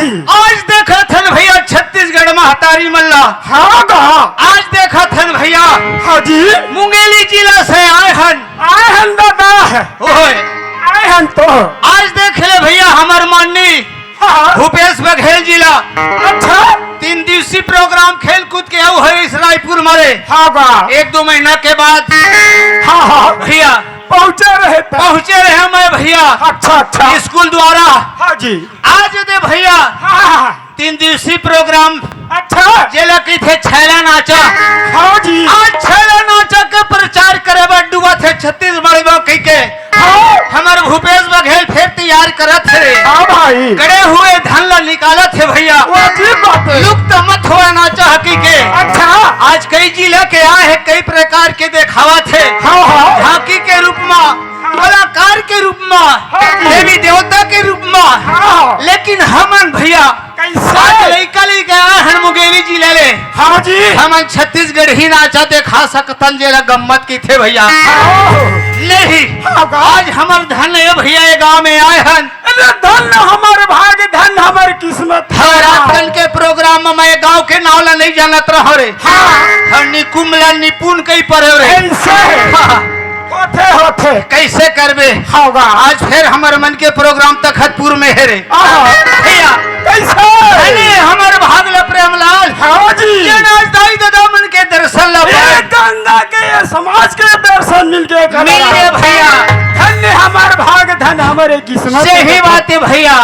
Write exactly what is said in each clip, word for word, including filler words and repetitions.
आज देखत हन भैया छत्तीसगढ़ महतारी मन ला। हाँ गा। आज देखत हन भैया। हाँ जी। मुंगेली जिला से आए हन। आए हन दादा। ओए। आए हन तो। आज देख ले भैया हमर माननीय हाँ। भूपेश बघेल जी ला। अच्छा। तीन दिवसीय प्रोग्राम खेल कूद के आऊ है इस रायपुर मारे। हाँ बा। एक दो महीना के बाद हाँ, हाँ। भैया पहुँचे रहे थे। पहुँचे रहे मैं भैया। अच्छा, अच्छा। स्कूल द्वारा। हाँ जी। आज दे भैया हाँ, हाँ। तीन दिवसीय प्रोग्राम अच्छा। जेला कहिथे छैला नाचा। हाँ जी। आज छैला नाचा के प्रचार करे बर डूबत हे छत्तीसगढ़ में कहि के। हाँ। हमर भूपेश बघेल फेर तैयार करत हे। हाँ भाई। गड़े हुए धन ला निकालत हे भैया। वो अजीब बात है। लुप्त मत होए नाचा हकी के। अच्छा। आज कई जिला के आए हे, कई प्रकार के देखावत हे। हाँ, हाँ। झांकी के रूप में, कलाकार के रूप में, हाँ। देवी देवता के रूप में। हाँ। लेकिन हमन भैया कैसे? आज लइका लइका आए हन मुंगेली जिला ले। हाँ जी। हमन छत्तीसगढ़ी नाचा देखा सकतन जेला गम्मत कहिथे भैया। हाँ। नहीं। हाँ, गा। आज हमर धन ए भैया ए गांव में आए हन। अरे धन हमर भाग, धन हमर किस्मत। हाँ, रात कन के प्रोग्राम में मैं गांव के नाव ला नहीं जानत रहो रे। हाँ। हर निकुम ला निपुण कही परे रे। ऐसे। हाँ। होथे, होथे। कैसे करबे? होगा। आज फिर हमर मन के प्रोग्राम तखतपुर में हे रे। आहा। भैया। कैसे? अरे हमर भाग ल प्रेमलाल। हाँ जी। ये नाच दाई दादा मन के दर्शन ल ये पाए। गंगा के, ये समाज के दर्शन मिल के मिल गए भैया। धन्य हमर भाग, धन हमरे किस्मत। सही बात है भैया।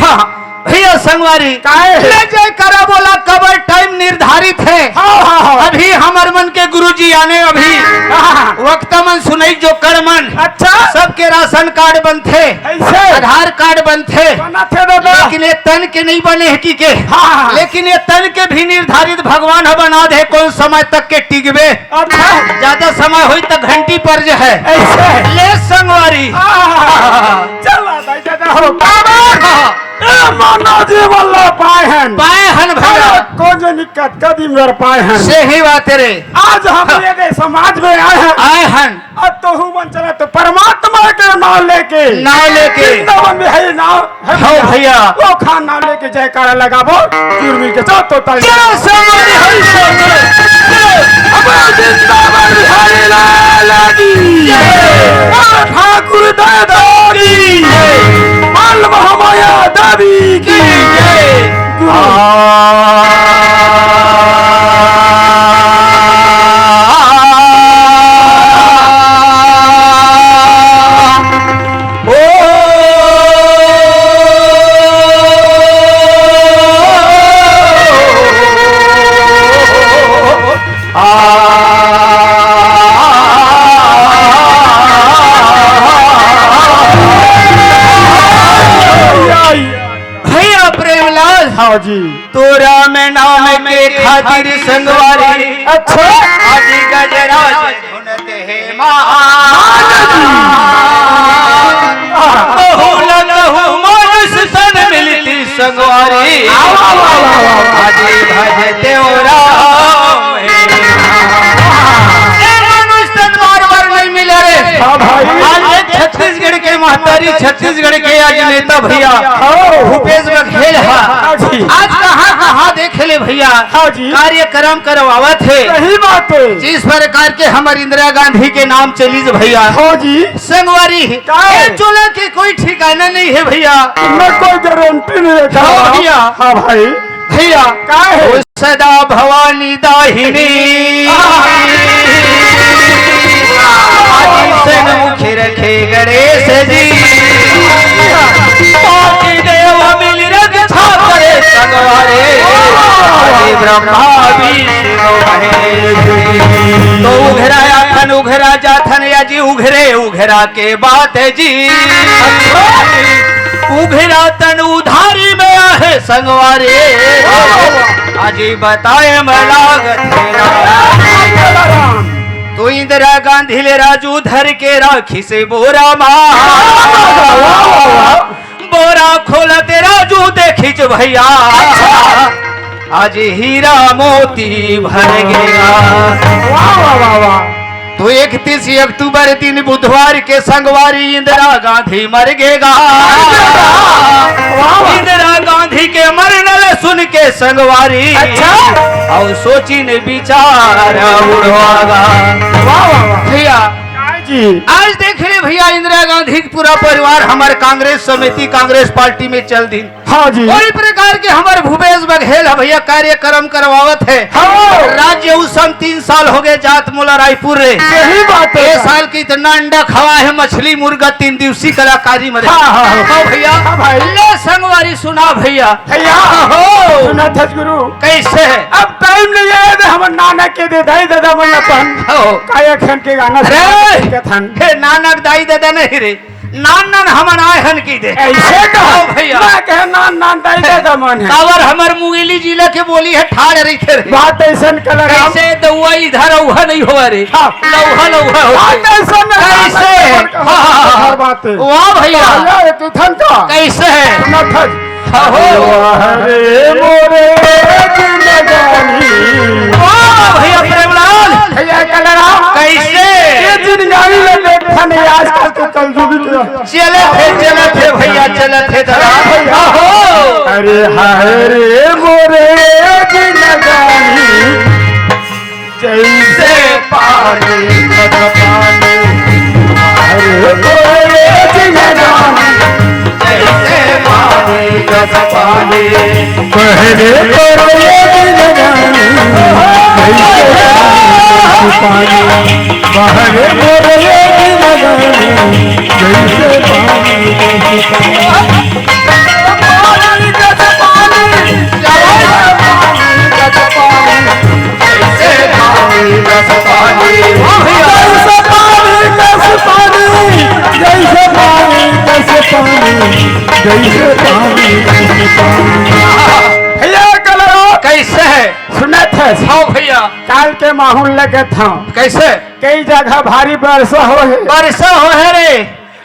हाँ, भैया संगवारी, काहे? ले जाए करा बोला कबर टाइम निर्धारित है। हाँ, हाँ, हाँ। अभी हमर मन के गुरुजी आने अभी हाँ, हाँ। वक्ता मन सुनई जो कर मन। अच्छा। सबके राशन कार्ड बनथे, ऐसे? आधार कार्ड बनथे, बनाथे दादा। लेकिन ये तन के नहीं बने है की के। हाँ, हाँ। लेकिन ये तन के भी निर्धारित भगवान ह बना दे कौन समय तक के टिकबे। अच्छा। ज्यादा समय होई त घंटी पर जे है। ऐसे? ले संगवारी। हाँ, हाँ, हाँ। चला भाई दादा हो। बाबा। हाँ। ए, माना जी वाला पाए हन। पाए हन भैया। अरे, कौन जनी कतका दिन बर पाए हन। सही बात है रे। आज हम हाँ। ये दे समाज में आए हन। आए हन। अब तो हूँ मन चला तो परमात्मा के नाम लेके। नाम लेके। वृंदावन में है नाम। है हो भैया। भैया। वो खान नाम लेके जयकारा लगाबो। जुर्मी के चलो तो ताली। चलो, संगवारी हरि बोल, चलो, चलो। अब वृंदावन बिहारी लाल की। जय। ठाकुर दादा की जय। बाल महामाया देवी की जय। गुरु। ओ। भैया प्रेमलाल। हाँ जी। तोरा में नाम के खातिर संगवारी। अच्छा। आदि गजराज धुनत हे मान। कहूँ न कहूँ मानुष तन मिलती संगवारी। आदि भज देव राम। ए मानुष तन बार बार नहीं मिले रे। हाँ भाई। आज एक छत्तीसगढ़ के महतारी, छत्तीसगढ़ के आज नेता भैया हाँ। भूपेश बघेल हा। हाँ जी। आज कहाँ कहाँ देख ले भैया हाँ जी। कार्यक्रम करवावत हे। सही बात है। जिस प्रकार के हमर इंदिरा गांधी के नाम चलिस भैया। हाँ जी। संगवारी, का है? ये चोला के कोई ठिकाना नहीं है भैया। मैं कोई गारंटी नहीं है। हाँ भैया। हाँ भाई। भैया, का है? ओ सदा भवानी दाहिनी। आदि सन मुख रखे गणेश जी। पार्वती देव मिल रक्षा करे संगवारी। आदि ब्रह्मा विष्णु महेश जी। तो उघरा आथन उघरा जाथन या जी उघरे उघरा के बात है जी। उघरा तन उधारी में आहे संगवारी। आजी बताए में लागत हे राम। तो इंदिरा गांधी ले राजू धर के राखी से बोरा मा। बोरा खोलत राजू देखिच भैया। आज हीरा मोती भर गया। वाह, वाह, वाह, वाह। तो इकतीस अक्टूबर दिन बुधवार के संगवारी इंदिरा गांधी मर गे गा। वाह, वाह। इंदिरा गांधी के मरना ल सुन के संगवारी, अच्छा। अउ सोचिन बिचार बुढ़वा गा। वाह, वाह, वाह। भैया, हाँ जी। आज देख ले भैया, इंदिरा गांधी के पूरा परिवार हमर कांग्रेस समिति, कांग्रेस पार्टी में चल दिन। हाँ जी। कोई प्रकार के हमर भूपेश बघेल ह भैया कार्यक्रम करवावत हे। हाँ। राज्य उत्सव तीन साल हो गए जात मोला रायपुर रे। सही बात है। ए साल के इतना अंडा खवा हे, मछली मुर्गा, तीन दिवसीय कलाकारी में रे। हाँ, हाँ, हाँ। हाँ भैया। हाँ भाई। ले संगवारी सुना भैया। भैया। हो। सुना थस गुरु। कैसे है? अब टाइम नहीं है, तो हमर नाना के दे दाई दादा मन अपन। हो। काया खन के गाना अरे। सुना के थन। हे नाना के दाई दादा नहीं रे। नान नान हमन आए हन की दे। ऐसे कहो। हाँ भैया। मैं कहे नान नान दाई दादा मन है। काबर हमर मुंगेली जिला के बोली है ठाड़ रहिथे रे। बात ऐसन कलर हम कैसे दउहा इधर उहा नहीं होवा रे। हाँ। लउहा लउहा हो। बात ऐसन नहीं। कैसे? हाँ, हाँ, हाँ, हाँ। हर बात है। वाह भैया। भैया, एक ठन का। कैसे है? नथज। हाँ, हो। वाह रे मोरे जिंदगानी। वाह भैया प्रेमलाल। भैया कलर हम। कैसे? ये जिंदगानी में बैठा नहीं, आजकल तो कलजुगी के चलत हे, चलत हे भैया, चलत हे दादा। भैया। आहो। अरे हाय रे मोरे जिंदगानी, जैसे पानी कस पानी। अरे मोरे जिंदगानी, जैसे पानी कस पानी। पहले तो ये जिंदगानी, जैसे पानी कस पानी। बाहर मोरे जिंदगानी, जैसे पानी कस पानी। जैसे पानी कस पानी, जैसे पानी कस पानी। भैया कलर कैसे है? सुनत हे? हाँ भैया। काल के माहौल लगे था। कैसे? कई जगह भारी बरसा हो हे। बरसा हो हे रे।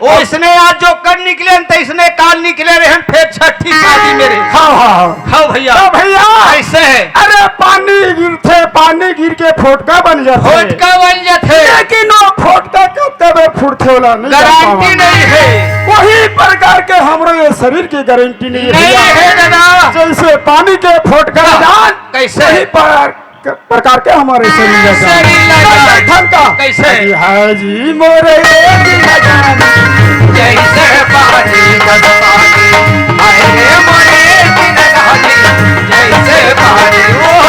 ओ इसने आज जो कर निकले न, तैसने काल निकले रहे न, फेर छठी शादी में रे। हाँ, हाँ, हाँ। हाँ भैया। तो भैया। कैसे है? अरे पानी गिरथे, पानी गिर के फोटका बन जाथे। फोटका बन जाथे। लेकिन वो फोटका कब तक फूटथे वाला नहीं जान गारंटी पावा। नहीं है। वही प्रकार के हमरो ये शरीर की गारंटी नहीं है नहीं भैया। है दादा। जैसे पानी के फोटका हाँ। जान, कैसे? वही पर क-, प्रकार के हमारे शरीर में शरीर में जान। जान। ढंग का। कैसे? अरे हाय जी मोरे जिंदगानी। जैसे पानी कस पानी। हाय रे मोरे जिंदगानी। जैसे पानी। ओ।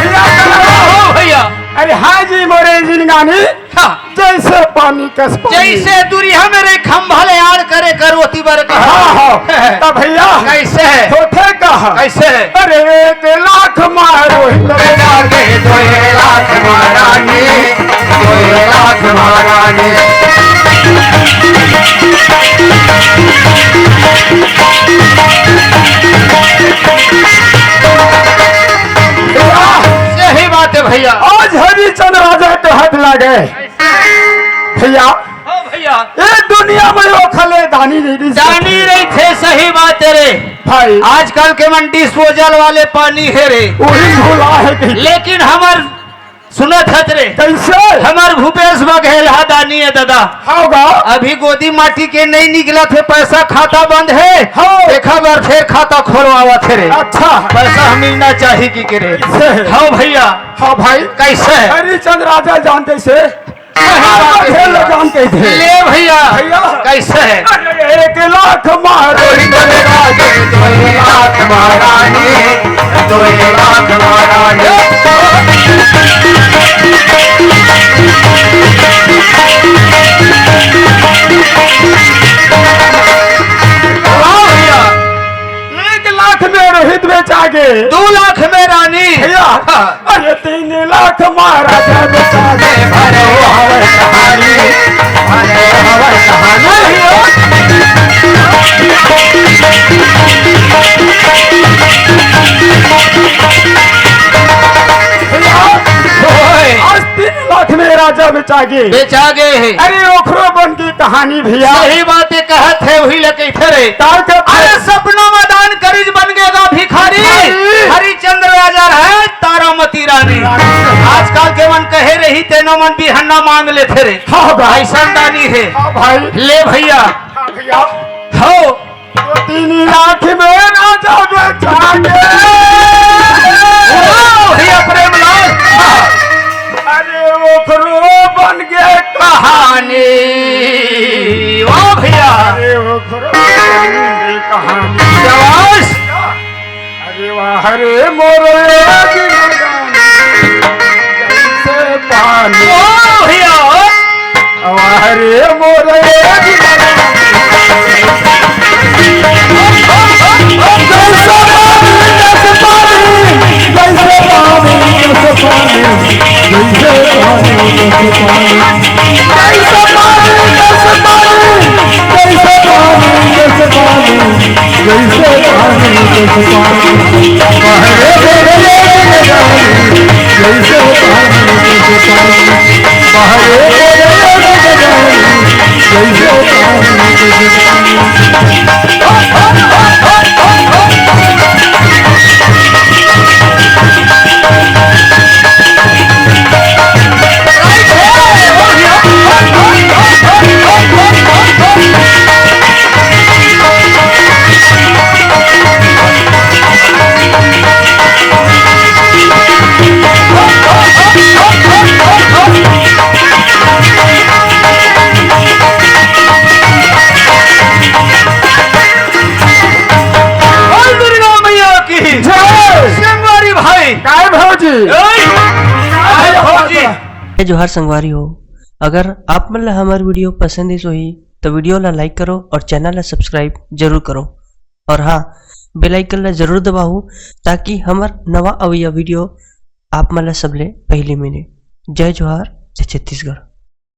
भैया, भैया। अरे हाँ जी, मोरे जिंदगानी। हाँ। जैसे पानी कस पानी। जैसे दुरिहा मेरे खंभा ले आड़ करे करो ओती बर का। हाँ, हाँ। तब भैया। कैसे है? होथे का? कैसे है? अरे, एक लाख मारो। बेटा के दो लाख महारानी, दो लाख महारानी। सही बात है भैया। आज हरिचंद राजा के हाथ लागे। भैया, हाँ भैया। ये दुनिया में वो खले दानी नहीं दी दानी सकते। नहीं थे, सही बात है रे। भाई। आजकल के मन डिस्पोजल वाले पानी है रे। वही भुला है कहीं। लेकिन हमर सुनत हत रे। कैसे? हमर भूपेश बघेल हा दानी है दादा। हाँ गा। अभी गोदी माटी के नहीं निकलत हे, पैसा खाता बंद है। हाँ। देखा बर फेर खाता खोलवावत हे रे। अच्छा। पैसा मिलना चाहिए कि के रे। कैसे? हाँ भैया। हाँ भाई। कैसे? हरिचंद राजा जान कैसे? सही बात है। खेल लगाम कह दे। ले भैया। भैया। कैसे है? अरे एक लाख मारो। कोई बनेगा के दो लाख महारानी, दो लाख महारानी। वाह भैया। एक लाख में रोहित बेचा गे। दो लाख में रानी। भैया। हाँ। अरे तीन लाख महाराजा बेटा दे भरो हवन कहानी, भरो हवन कहानी। भैया, बेचा गे। बेचा गे हे। अरे ओखरो बन के कहानी भैया। सही बात हे, कहत हे वही ले कहिथे रे। का कहत हे? अरे सपना में दान करिस बन गे गा भिखारी। भिखारी। हरिचंद्र राजा हे, तारामती रानी। रानी। आजकल के मन कहे रही तेनो मन बिहन्ना मांग लेथे रे। हाँ भाई। अइसन दानी हे। हाँ भाई। ले भैया। हाँ भैया। हो। दो तीन लाख में राजा बेचा गे। वाह भैया प्रेमलाल। अरे ओखरो बन गे कहानी। वाह भैया। अरे ओखरो बन गे कहानी। शाबाश। अरे वाह रे मोर जिंदगानी जैसे पानी। वाह भैया। वाह रे मोर जिंदगानी। जैसे पानी, जैसे पानी, जैसे पानी, जैसे पानी, जैसे पानी, जैसे पानी। जैसे पानी, जैसे पानी, जैसे पानी, जैसे पानी, जैसे पानी, जैसे पानी। बहरे बहरे जैसे पानी, जैसे पानी। बहरे बहरे जैसे पानी, जैसे पानी। बोल दुर्गा मैया की जय। संगवारी भाई। काय भौजी? ओए, काय भौजी? जय जोहार संगवारी हो। अगर आप मन ला हमर video पसंद आइस होही, तो video ला like करो और channel ला subscribe जरूर करो। और हाँ, bell icon ला जरूर दबाओ, ताकि हमर नवा अवइया video आप मन ला सबले पहली मिले। जय जोहार, जय छत्तीसगढ़।